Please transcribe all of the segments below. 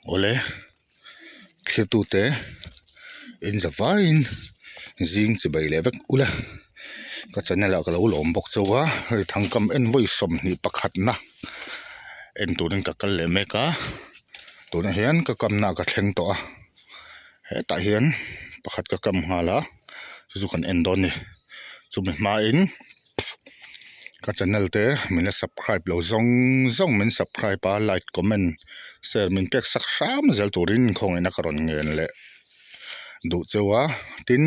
Awle thliatute in za vaiin zing chibai leh vek ula ka channel ah ka lo lawm bawk chauh a hei thangkam en vawi 21 na en turin ka kal leh mek a tunah hian ka kamna ka thleng tawh a hetah hian pakhat ka kam nghal a chu chu kan en dawn a ni chumi hmain. Ka channel te min la subscribe lo zawng zawng min subscribe a like comment share min pek sak hram zel turin khawngaihna ka rawn ngen leh duh cheu a tin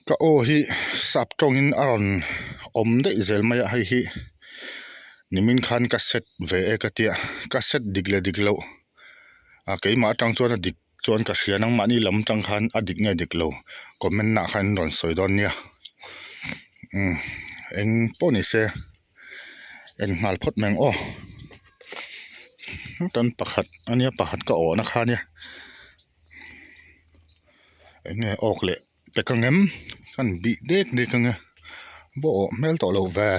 ka aw hi sap tawngin a rawn awm daih zel mai a hei hi nimin khan ka set ve e ka tia ka set dik leh dik loh a keimah atang chuan a dik. Chuan ka hria nangmahni lam tang khan a dik nge dik lo comment ah khan in rawn sawi dawn nia umm eng pawh ni se en nghal phawt mai ang aw tan pakhat ania pakhat ka awh na kha ania eng nge awk leh pek ang em kan bih dek dek ang e va awh hmel tawh loh ve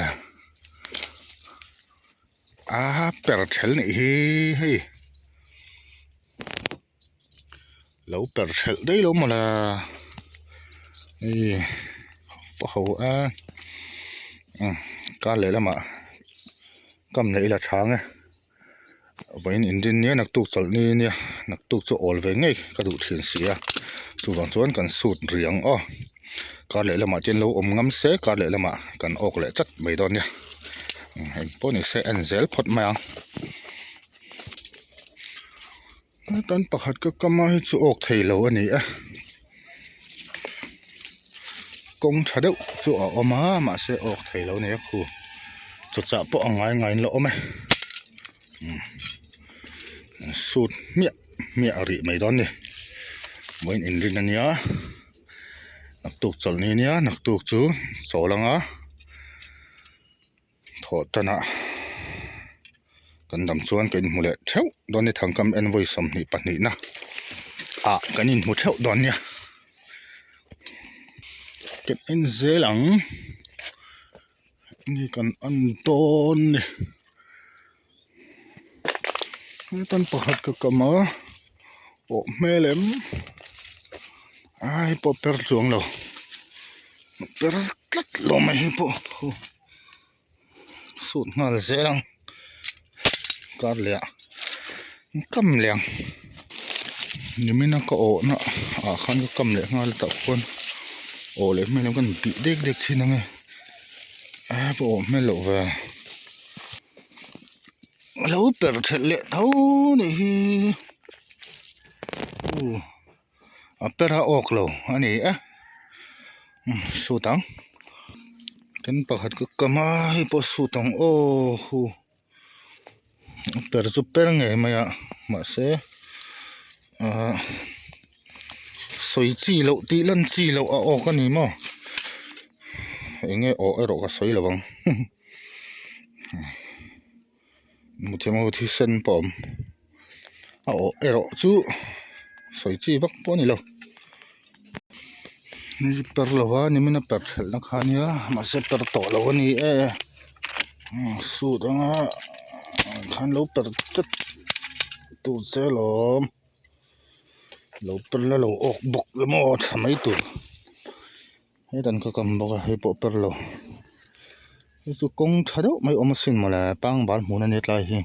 a per ṭhel nih hi hei. Lo per hrelh daih lo mawle hei va ho a kar leh lamah kam leh ila chhang e vawiin inrin nia naktuk chawlh ni nia naktuk chu awl ve ngei ka duh thin si a chuvang chuan kan sut rih ang aw kar leh lamah chuan lo awm ngam se kar leh lamah kan awk leh chat mai dawn nia engpawh ni se en zel phawt mai ang. Tan pakhat ka kam a hei chu awk thei lo a ni a kawng tha deuh chu a awm a mahse awk thei lo a ni a khu chawchah pawh a ngai ngaiin la awm e sut hmiah hmiah a rih mai dawn a ni vawiin inrin a nia naktuk chawlhni a nia naktuk chu chawl anga thawh tanah. Kan dam chuan ka inhmu leh theuh dawn ni thangkam en vawi 22 na ah kan inhmu theuh dawn nia kan en zel ang ni kan en dawn ni hetan pakhat ka kam a awh hmel em a hei pawh per chuang lo per tlat lo mai hei pawh. Sut nghal zel ang kar leh ah an kam leh ang nimin a ka awh na ah khan ka kam leh nghal tah khuan awh leh hmel ang ka ni tih dek dek thin ang e a pawh awh hmel loh ve a lo per thelh leh tho nih hi uh a per a awk lo a ni e sut ang tin pakhat ka kam a hei pawh sut ang aw hu a per chu per ngei mai a mahse ahh sawi chi loh tih lan chi loh a awk a ni maw eng nge awh erawh ka sawi lo ang. Muthiam ho thisen pawh a awm a awh erawh chu sawi chi vak pawh a ni lo ni per lo a nimin a per thelh na kha ania mahse per tawh lo a ni e suit anga khan lo per tlat tur che alawm lo per la lo awk bawk emaw tha mai tur. Hetan ka kam bawk a hei pawh per lo hei chu kawng tha deuh mai awm asin mawle pangbal hmun ania tlai hi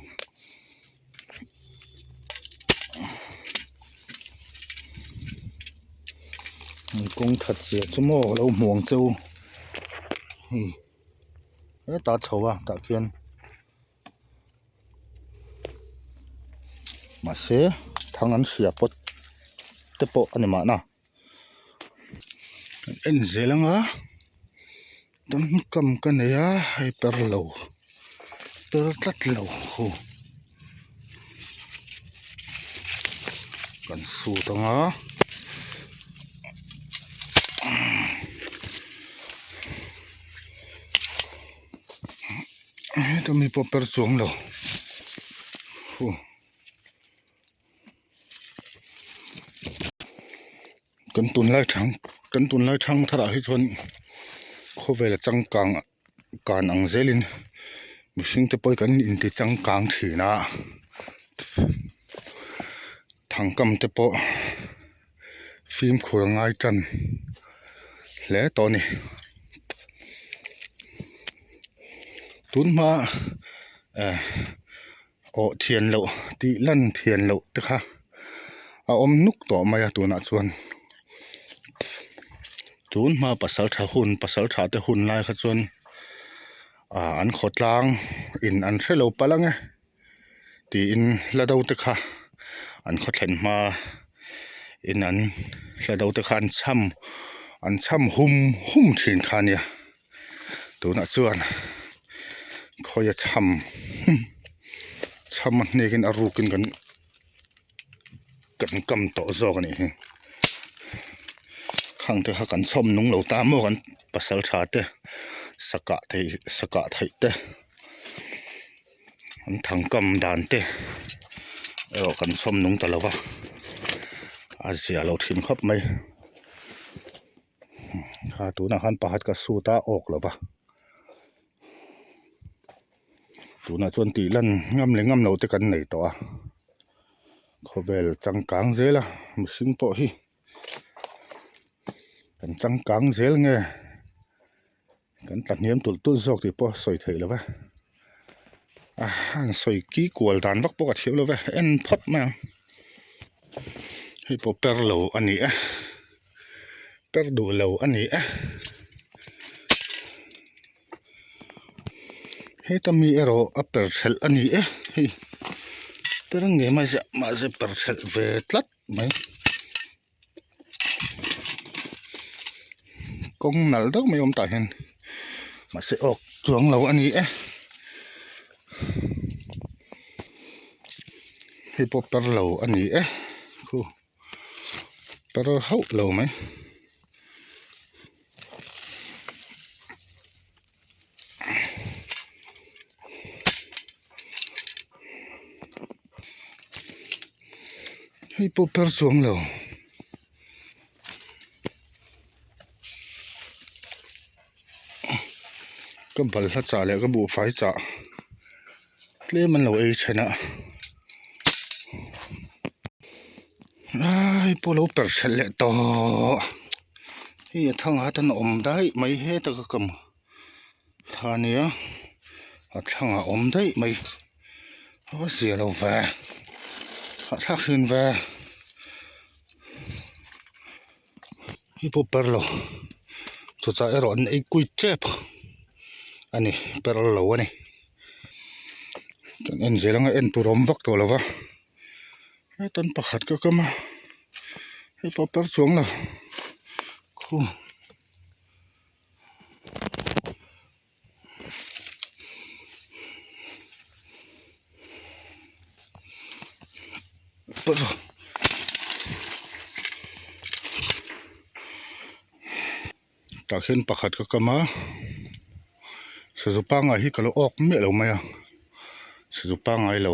kawng that zia chu maw lo hmu ang che u hei hetah chho a tah khian. Mahse thang an hria pawt te pawh a ni mahna kan en zel anga dam kam ka nei a hei per lo per tlat lo hu kan sut anga. Heta mi pawh per chuang lo huh kan tunlai thang kan tunlai thang tharah hi chuan khawvel a changkang kan ang zelin mihring te pawh hi kan inti changkang thin a. Thangkam te pawh fimkhur a ngai tan hle tawh a ni. Tun hma eh awh thian loh tih lan thian loh te kha a awm nuk tawh mai a tunah chuan tun hma pasal tha hun pasal tha te hun lai kha chuan ah an khawtlang in an hrelo palh ang e. Tiin hla do te kha an khaw thlen hma in an hla do te kha an cham an cham hum hum thin kha a nia tunah chuan khawi a cham cham a hnek in a ruk in kan kan kam tawh zawk a nih hi khang te kha kan chhawm nung lo ta maw kan pasal tha te sakah thei sakah theih te. An thangkam dan te erawh kan chhawm nung ta lo va a zia lo thin khawp mai kha tunah khan pakhat ka sut a awk lo va tunah chuan tih lan ngam leh ngam loh te kan nei tawh a khawvel changkang zel a mihring pawh hi kan changkang zel nge. Kan tla hniam tulh tulh zawk tih pawh a sawi theih lo ve a an sawi ki kual dan vak pawh ka thiam lo ve en phawt mai ang hei pawh per lo a ni e per duh lo a ni e heta mi erawh a per hrelh a ni e hei per ngei mai ziah mahse per hrelh ve tlat mai. Kawng nalh deuh mai awm tah hian mahse awk chuang lo a ni e hei pawh per lo a ni e khu per hauh lo mai. Hei pawh per chuang lo. Ka balhla chah leh ka buhfai chah tlem an lo ei then a. Hei pawh lo per hrelh leh tawh. Hei a thangah hian a awm daih mai heta ka kam kha ania a thlangah a awm daih mai a va zia lo ve hahthlak thin ve hei pawh per lo chawchah erawh an ei kuit tep a ni per lo a ni kan en zel anga en tur a awm vak tawh lo va. Hetan pakhat ka kam a hei pawh per chuang lo khu tah khian pakhat ka kam a sazu pangngai hi ka lo awk miah lo mai a sazu pangngai lo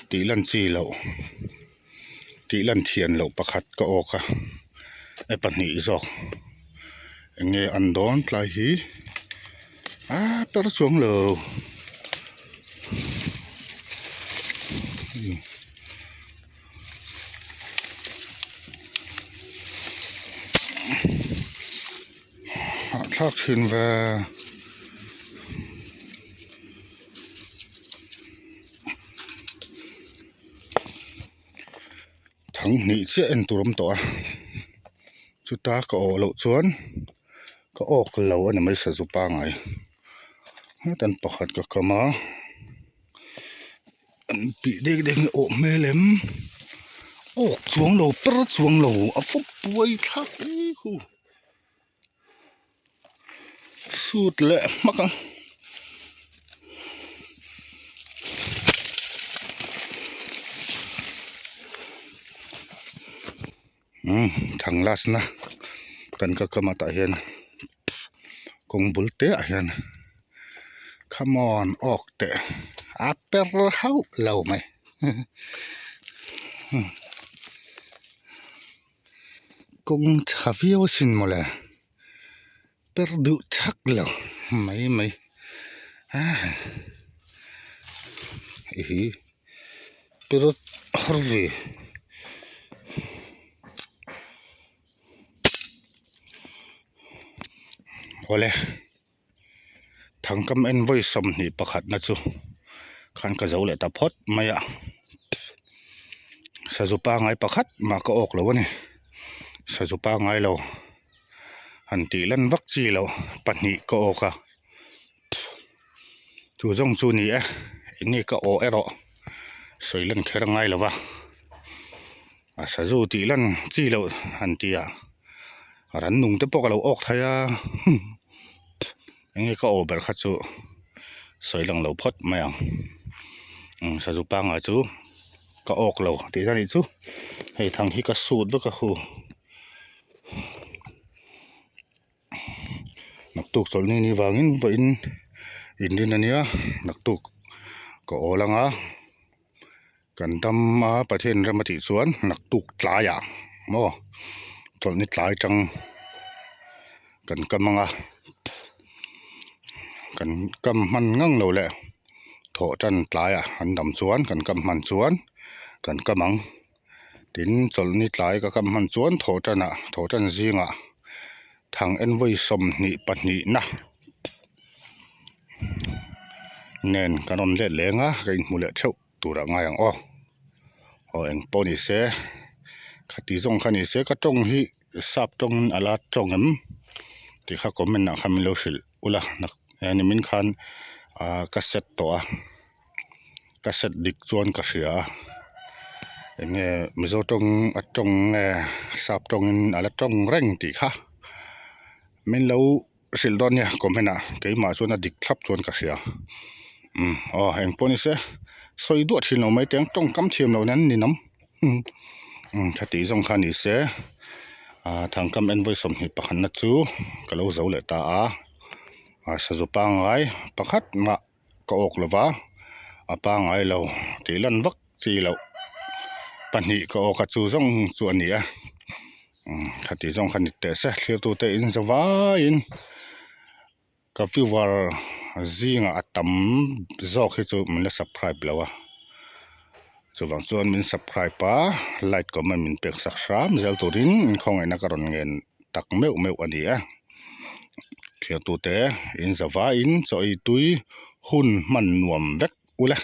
tih lan chi loh tih lan thian loh pakhat ka awk a e pahnih zawk eng nge an dawn tlai hi ah per chuang lo. Hahthlak thin ve. Thang hnih chiah en tur awm tawh a chuta ka awh loh chuan ka awk lo a ni mai sazu pangai hetan pakhat ka kam a. An tih dek dek hi awh hmel em awk chuang lo per chuang lo a fawp buai thlak hle khu sut leh hmak ang umm thang last na kan ka kam ah tah hian kawng bul te ah hian come on awk teh a per hauh lo mai kawng tha viau asin mawle per duh thak lo mai mai a hi per. Har ve. Awle Thangkam en vawi 21 na chu khan ka zo leh ta phawt mai a sazu pangai pakhat mah ka awk lo a ni sazu pangai lo han tih lan vak chi loh pahnih ka awk a. Chu zawng chu ni e eng nge ka awh erawh sawi lan kher a ngai lo va a sazu tih lan chi loh han ti a rannung te pawh ka lo awk thei a eng nge ka awh ber kha chu sawi lang lo phawt mai ang sazu pangngai chu ka awk lo tih na nih chu hei thang hi ka sut vek a hu. Naktuk chawlhni ni vangin vawiin inrin ania naktuk ka awl anga kan dam a Pathian rem a tih chuan naktuk tlaiah maw chawlhni tlai tang kan kam anga kan kam hman ngang lo leh thawh tan tlaiah an dam chuan kan kam hman chuan kan kam ang. Tin, chawlhni tlai ka kam hman chuan thawhtanah thawhtan zingah thang en vawi 22 na nen kan rawn let leng a, ka inhmu leh theuh turah ngai ang aw. Aw eng pawh ni se, khati zawng kha ni se ka tawng hi sap tawngin a la tawng em tih kha comment ah khan min lo hrilh ula nimin khan ah ka set tawh a. Ka set dik chuan ka hria a eng nge mizo tawng a tawng nge sap tawngin a la tawng reng tih kha min lo hrilh dawn nia comment ah keimah chuan a dik thlap chuan ka hria umm aw eng pawh ni se sawi duah thin lo mai teng tawngkam thiam loh nen ni nawm umm heti zawng kha ni se ah thangkam en vawi 21 na chu ka lo zo leh ta a ah sazu pangngai pakhat mah. Ka awk lo va, a pangngai lo tih lan vak chi loh pahnih ka awk a chu zawng chu a ni a khati zawng kha ni teh se thlirtute in za vaiin ka viewer zingah a tam zawk hi chu min la subscribe lo a chuvang chuan min subscribe a like comment min pek sak hram zel turin khawngaihna ka rawn ngen tak meuh meuh a ni a. Thliartute in zavaiin chaw ei tui hun hman nuam vek ula.